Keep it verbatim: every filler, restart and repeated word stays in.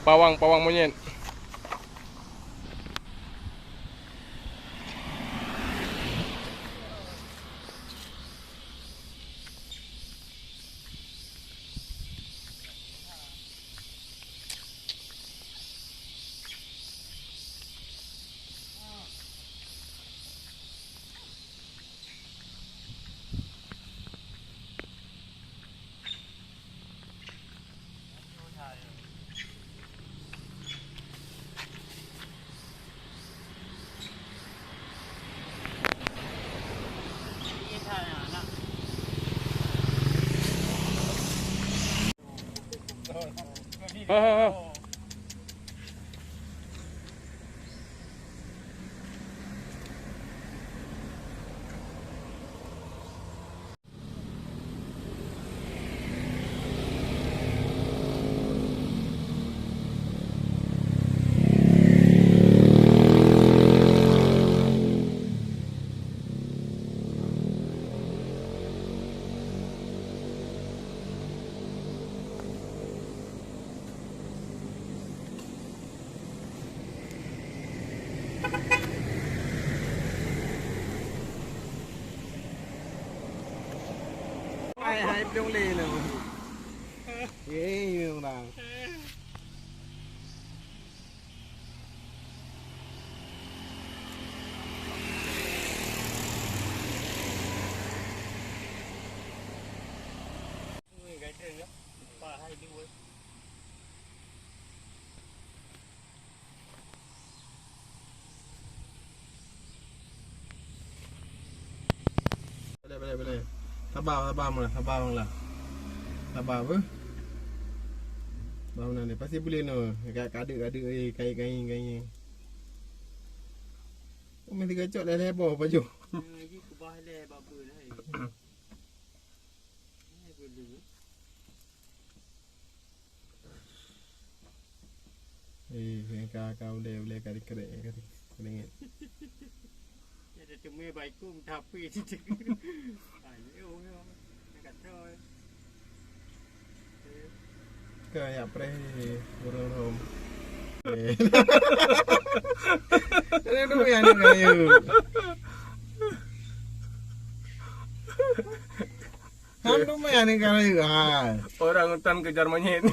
Pawang, pawang monyet. Hai, hai, peudueng lé nyoe. Hei, orang. Boleh, boleh, boleh. Sabar, sabar, Mak. Sabar, Mak lah. Sabar, apa? Sabar, Mak. Pasti boleh, no. Kadek, kadek, eh, kain, kain, kain. Oh, mesti kacok dah, dah, apa, apa, Ju? Lagi kubah leh, baba dah, eh. Eh, ka, ka ulèe, ulèe ka dikerek, ka di-, keringit. Ya, dah cuma baiku, tapi situ. Ayo, ya. Nak kata, eh. Ka yak preh burung rom. Eh. Ada dua yang ni kayu. Kamu dua yang ni kayu. Ha. Orang hutan kejar monyet.